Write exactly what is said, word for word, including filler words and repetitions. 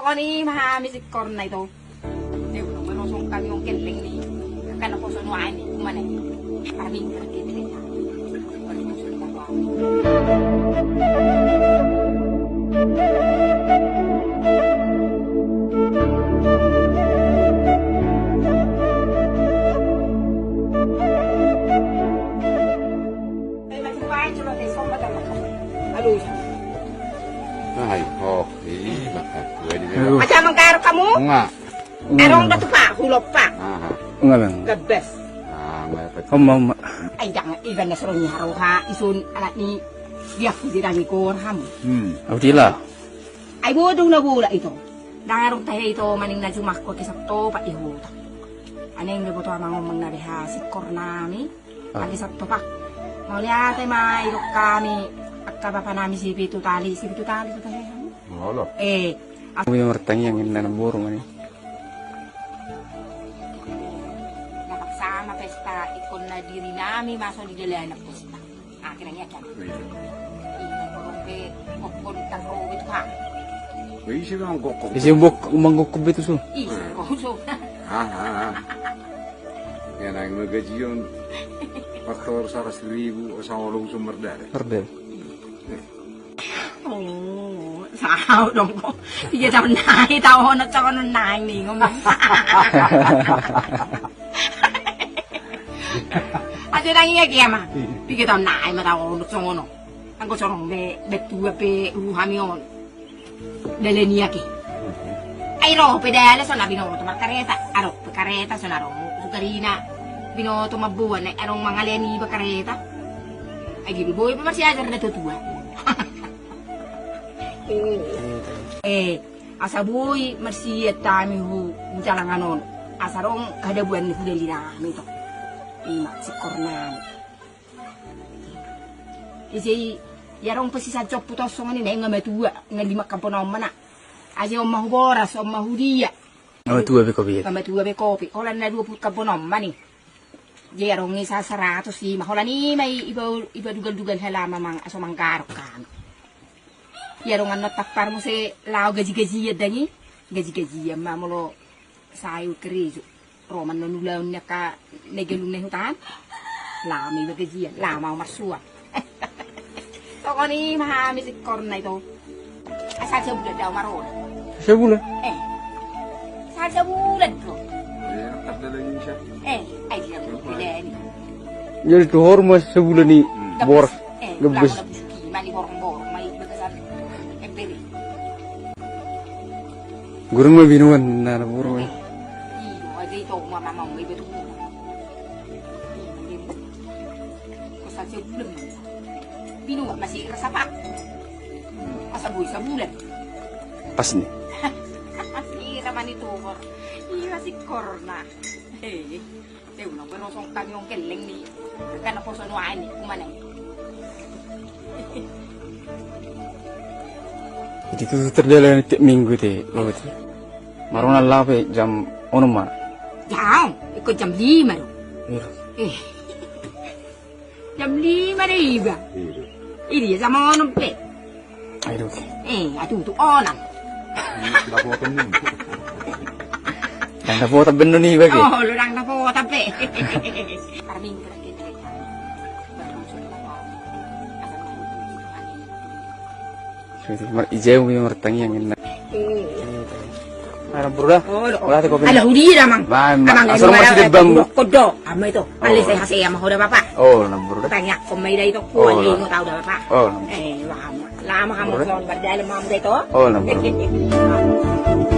Oni ma hami singkorna ito. Teu, nunga rosong hami on kelleng ni. Kan poso nuaeng ni, umane. Parminggu ra kita. Hai, oh, ih, makan kue di bawah. Aduh. Macam mangkaro hamu? Enggak. Enggak. Erong batu pak, hulop pak. Aha. Enggak, Bang. Gabas. Ah, enggak apa-apa. Om, om. Ai, jangan, iban na sorong ni haroha, isun anak ni dia aku di rangi kor hamu. Hmm. Au dila. Ai bodo na bola ito. Dangarung tahe ito maning na jumah ko kisah to pak ihuta. Aneng de boto amang omang na deha singkornami. Ah. Ate satopak. Mauliate ma idok hami, angka bapa nami si pitu tali, si pitu tali tu tali. Molo. Eh. Aku yang martangiang inna na boru mani. Napaksa ma pesta ikon na diri nami maso di dalanan pesta. Akhirnya kan. Iya. Iya, kalau pe kokon tak robit ha. Isi bang kokon. Isi bok manggokon betu su. Isi kokon su. Ah, ah, ah. Ya, naeng ma gajion. Faktor saratus ribu, sangolo sumber dare. Perde. Oh, sao dong ko. Piga taon nai, taon na, taon nai ni ngomong. Aja nang iya kia ma. Piga taon nai ma taon songono. Anggo sorong be, betua pe ruhami on. Dalani ake. Ai ro pe dala so na binoto markareta, adong pe kareta so na ro sukarina. Binoto mamboan na adong mangalehon iba kareta. Ai giri boi pe marsiajar na tutua. Eh, asa boi marsiat hami hu jalangan on. Asa adong hadabuan ni hu dalinami to. Ima singkornami. Ise i, ia adong pe si sancompu tos songon i na, nga matua, nga lima kampon on ma na. Ase on ma hu boras, on ma hu dia. Nga matua be kopi. Nga matua be kopi. Holan na dua pulu kampon on ma ni. Jadi adong i sa saratus i ma. Holan i ma i, iba, iba dugal-dugal halama mang, aso manggarok hami. Ia adong annon tampar muse lao gaji-gajian dang i. Gaji-gajian ma molo sai hu kerejo. Ro ma annon ulaon ni angka na galung na i huta an. Lao ma iba gajian, lao ma au marsuan. Songon i ma hami singkorna ito. Asal sabulan do au marona. Sabulan? Eh. Asal sabulan do. Eh, ai dia. Jadi tu hormat sabulan ni. Gabas. Boras. Eh, gabas. Mani borong-borong, mai bagasan ember i. Gurung ma binuan na, na boru. Eh, iyo, aja ito ma mamang, mai batu. Ko sa sabulan. Binuan masih rasa pak. Masa boi sabulan. Pas ni. Ira mani tuhor. Ira singkorna. Eh. Teu, nunga rosong hami on kelleng ni. Kan poso nuaeng ni, umane. Jadi tu terdele tiap minggu te, Bapak te. Marona lape jam onom ma. Jam, iko jam lima do. Iya. Eh. Jam lima do iba. Iya. Iya, jam onom pe. Ai doke. Eh, atu tu onan. Ndang dapotan ni. Ndang dapotan be annon iba ke. Oh, lo ndang dapotan be. Parminggu ra kita. Mar ijau be martangiang inna. Ala buru da. Ala hudi da mang. Asal masih di bambu. Kodo ama ito. Ale sehat sehat ma ho da bapak. Oh, na buru da. Tangiangkon ma i da ito. Kuali ingot au da bapak. Oh, na buru. Eh, lama. Lama hamu son bardalem hamu da ito. Oh, na buru.